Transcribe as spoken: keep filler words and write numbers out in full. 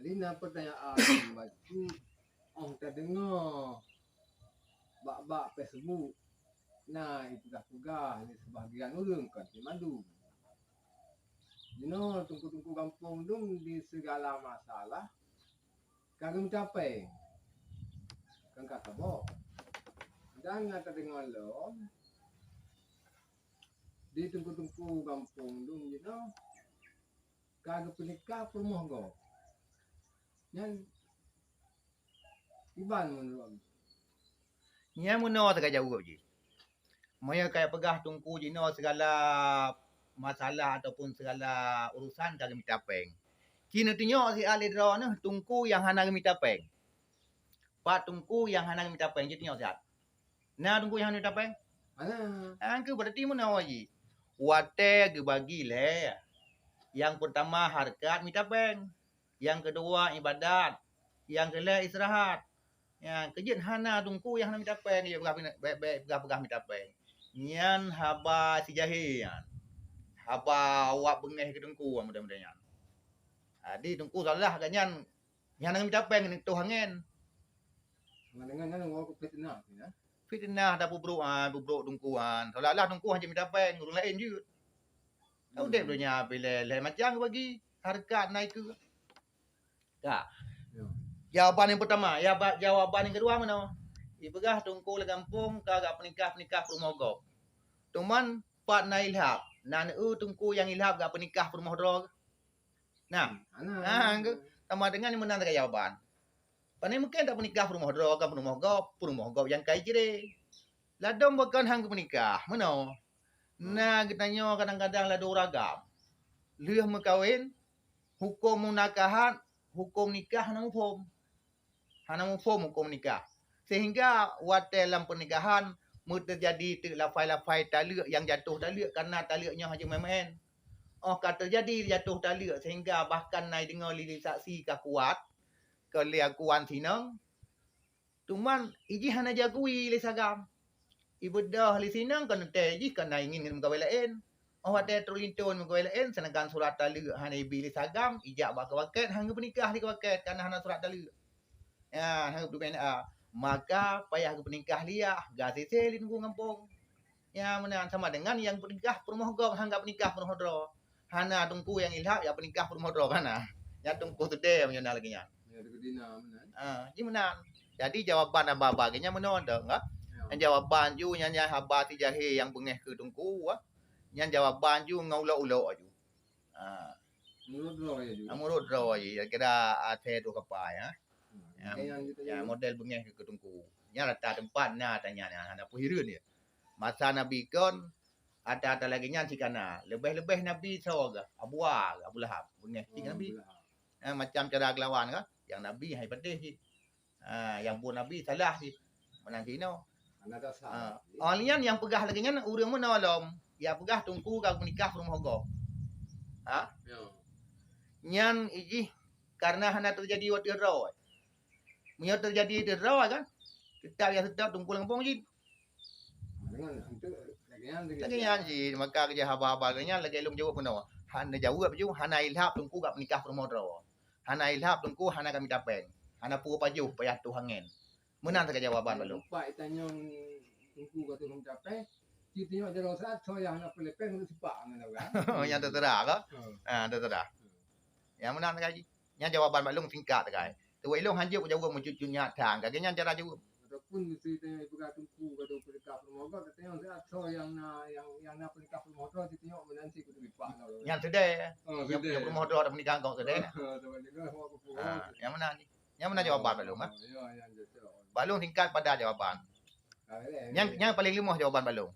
Jadi na pertanyaan bacut, oh tadeungoe bak-bak Facebook na ipeugah-peugah lé sebahagian ureuëng, kon lé mandum. Jinoe teungku-teungku gampông dum di sigala masalah ka geumita péng, kon ka saboh. Dan nyang tadeungoe lom di teungku-teungku gampông dum jinoe ka geupeunikah peurumoh gob. Nyan iban meunurot. Nyan meunoe teuka jaweueb jih. Meunyoe ka peugah teungku jinoe sigala masalah ataupun sigala urusan ka geumita péng. Ci neutunyok siat lé droeneuh teungku nyang hana geumita péng. Pat teungku nyang hana geumita péng, ci tunyok siat. Na teungku nyang hana geumita péng? Hana. Angku berarti meunoe jih. Watée geubagi lé. Nyang peurtama hareukat mita péng. Nyang keudua ibadat. Nyang keulhée istirahat. Nyang keujeuet hana teungku nyang hana mita péng, jeuet peugah bèk-bèk peugah-peugah mita péng. Nyan haba sijahé nyan. Haba awak beungéh keu teungku muda-muda nyan. Jadi teungku salah gobnyan nyang hana mita péng neutoh angén. Sama dengan nyan woe keu fitnah, ya. Fitnah dah peubrok, ah, peubrok teungku nyan. Seolah-olah teungku hana mita péng, ureuëng laén jeuet. Ka udeb donya pih lé, lé macam bagi hareukat na ikeue. Ka. Ya. Jawaban nyang peurtama, ya, ba-, jawaban nyang keudua meunoe. Ipeugah teungku lam gampông ka gak peunikah-peunikah peurumoh gob. Teuma pat na ilhab, na neu teungku nyang ilhab gak peunikah peurumoh droe. Nah, hana. Ah, ke, sama dengan meunan teuka jawaban. Pane mungken tapeunikah peurumoh droe, kan peurumoh gob, peurumoh gob nyang ka ijri. Ladom bukon han geupeunikah, meunoe. Na geutanyoe kadang-kadang ladom ragam. Lheueh meukawen, huköm munakahat, huköm nikah hana muphom. Hana muphom huköm nikah. Sehingga watée lam peunikahan meuteujadi teuk lafai-lafai taleuek nyang jatoh taleuek karena taleuek nyoe hana jeuet meuén-meuén. Óh ka teujadi jatoh taleuek sehingga bahkan na ideungoe lé saksi ka kuat, ka lé akuan sinong, teuma ijih hana jiakui lé sagam. Ibeudôh lé sinong kon teuntée jih kon na ingin ngon meukawen laén. Óh watée trok linto meukawen laén, seudangkan surat taleuek hana ibi lé sagam, ijak bak keu paket, han geupeunikah lé keu paket, karena hana surat taleuek. Ya, han geupeuduek D N A. Maka payah geupeunikah lé yah, gasisé lé teungku gampông. Ya, meunan sama dengan nyang peunikah peurumoh gob han gak peunikah peurumoh droe. Hana teungku nyang ilhab ya peunikah peurumoh droe hana. Nyan teungku seudeh meunyoe na lagée nyan. Ya, deungon dina meunan. Ah, ji meunan. Jadi jawaban haba-haba geuh nyan meunoe dak, enggak? Ya. Nyan jawaban ju nyan, nyan haba sijahé nyang beungéh keu teungku, ah. Nyan jawaban ju ngon ulok-ulok ju. Ah. Meunurot droe ya ju. Ah, meunurot droe ya, kira asai tu kapa ya. Hmm. Ya, ya, model beungéh keu teungku. Nyan rata teumpat na tanya nyan, hana peue hireuen ya. Masa Nabi kon ata-ata lagée nyan cit kana. Leubeh-leubeh Nabi soe geuh? Abu, Abu Lahab. Beungéh cit Nabi. Abu Lahab. Ha, macam cara geulawan ka, nyang Nabi hai patéh cit. Ha, nyang buet Nabi salah cit. Meunan cit inoe. Hana dasar. Ha. Oh, nyan nyang peugah lagée nyan ureuëng meunoe lom. Ya peugah teungku ka meunikah peurumoh gob. Ha? Ya. Nyan ijih karena hana teujadi watée droe. Meunyoe teujadi di droe kan, teutap ya teutap teungku lam gampông jih. Dengan untuk lagée nyan, lagée nyan jih, maka keujah haba-haba lagée nyan lagée lôn jaweueb bunoe. Hana jaweueb ju, hana ilhab teungku gak peunikah peurumoh droe. Hana ilhab teungku hana ka mita péng. Hana peue pajoh payah toh angén. Meunan sagai jawaban bak lôn. Lupa itanyong teungku ka toh mita péng. Ci tanyong jaroe saat soe nyang hana peulipéng untuk sipak ngon orang. Nyang terserah ka? Ha, terserah. Ya meunan sagai jih. Nyan jawaban bak lôn singkat sagai. Teuwék lôn hanjeuet kujaweueb meucut-cut nyan thang. Lagée nyan cara jaweueb. Ataupun miseue tanyong ipeugah teungku ka dong peunikah peurumoh gob, tanyong siat soe nyang na, nyang, nyang na peunikah peurumoh droe, tanyong meunan cit keu teulipat lah. Nyan seudeh. Oh, nyang, seudeh. Nyang peurumoh droe peunikah gob seudeh. Oh, seudeh. Ha, nyang meunan. Nyang meunan jawaban bak lôn, ha? Ya, nyang cocok. Bak lôn singkat padat jawaban. Ah, ya, ya. Nyang, nyang paléng leumoh jawaban bak lôn.